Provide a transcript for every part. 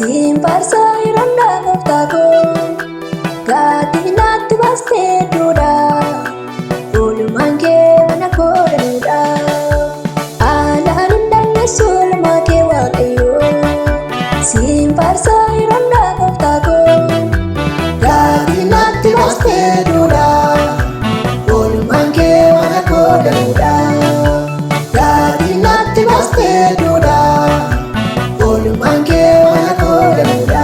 Siin faarsaa yeroo hundaa gooftaa koo. Gatii natti baastee hedduudha. Oolmaan kee mana koo danuudha. Alaan hin dandeessu oolmaa kee Waaqayyoo. Siin faarsaa yeroo hundaa gooftaa koo. Gatii natti baastee hedduudha. Oolmaan kee mana koo danuudha. Gatii natti baastee hedduudha. Oolmaan kee mana koo danuudha.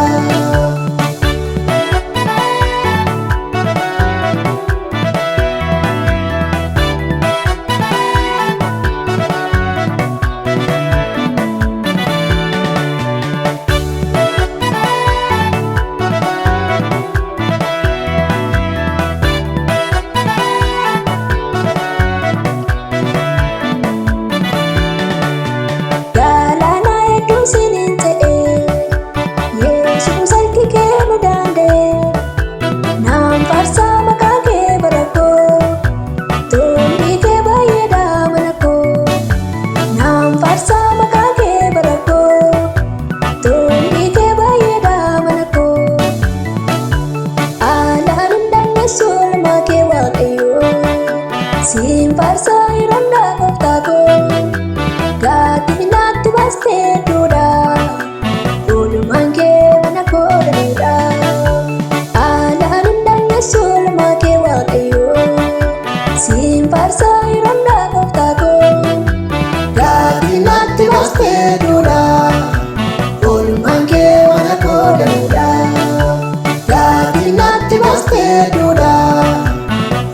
Galaana hedduu siniin ta'e, Yesuus harki kee na danda'e. Naan faarsaa maqaa kee bara koo, tolli kee baay'eedha mana koo. Naan faarsaa maqaa kee bara koo, tolli kee baay'eedha mana koo. Alaan hin dandeessu oolmaa kee Waaqayyoo, siin faarsaa yeroo hundaa gooftaa koo. Gatii natti baastee hedduudha. Oolmaan kee mana koo danuudha. Alaan hin dandeessu oolmaa kee Waaqayyoo. Siin faarsaa yeroo hundaa gooftaa koo. Gatii natti baastee hedduudha. Oolmaan kee mana koo danuudha. Gatii natti baastee hedduudha.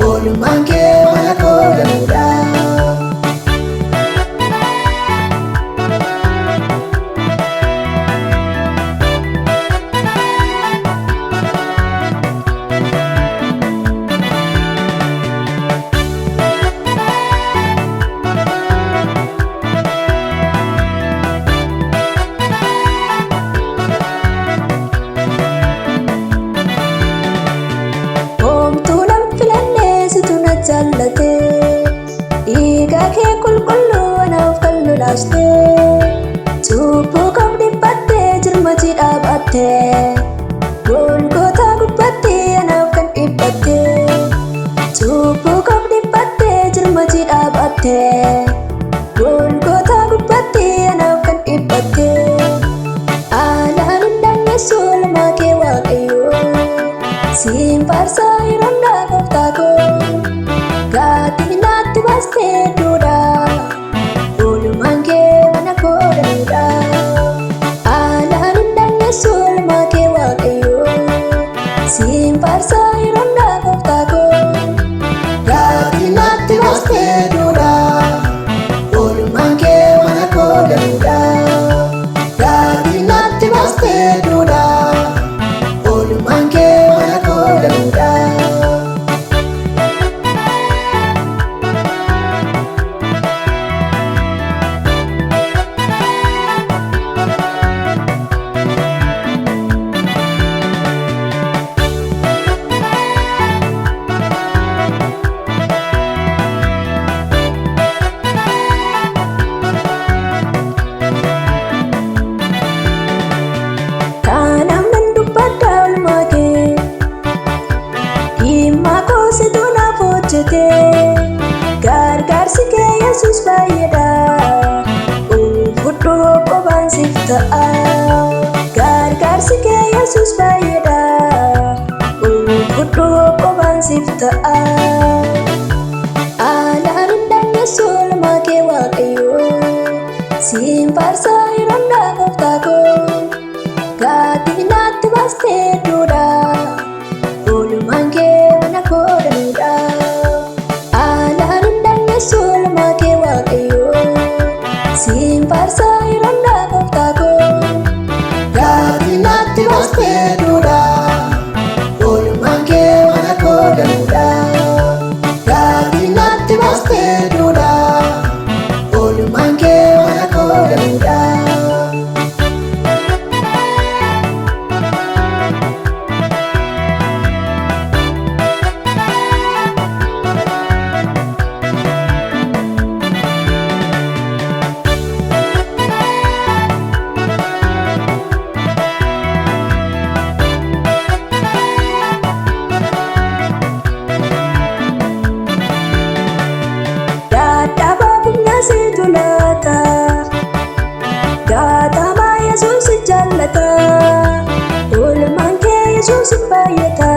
Oolmaan kee mana koo danuudha. Homtuu nan filannee situ na jaallate. Dhiiga kee qulqulluu anaaf kan lolaaste. Cubbuu koof dhiphattee jirma jiidhaa baatte. Golgootaa gubbaatti anaaf kan dhiphatte. Cubbuu koof dhiphattee jirma jiidhaa baatte. Golgootaa gubbaatti anaaf kan dhiphatte. Alaan hin dandeessu oolmaa kee Waaqayyoo. Siin faarsaa yeroo hundaa gooftaa koo. Gatii natti baastee hedduudha. Oolmaan kee mana koo danuudha. Alaan hin dandeessu oolmaa kee Waaqayyoo. Siin faarsaa yeroo hundaa gooftaa koo. Gatii natti baastee hedduudha. Oolmaan kee mana koo danuudha. Gatii natti baastee hedduudha. Oolmaan kee mana koo danuudha. Kanaaf nan dubbadha oolmaa kee. Dhimma koo situ naaf hojjete. Gargaarsi kee Yesuus baay'eedha. Ulfudhuu qofaan siif ta'a. Gargaarsi kee Yesuus baay'eedha. Ulfudhuu qofaan siif ta'a. Alaan hin dandeessu oolmaa kee Waaqayyoo. Siin faarsaa yeroo hundaa gooftaa koo. Gatii natti baastee hedduudha. Oolmaan kee mana koo danuudha. Alaan hin dandeessu oolmaa kee Waaqayyoo. Siin faarsaa yeroo hundaa gooftaa koo. Gatii natti baastee hedduudha. Oolmaan kee mana koo danuudha. Gatii natti baastee hedduudha. Oolmaan kee mana koo danuudha. Yesuus hin baay'ata.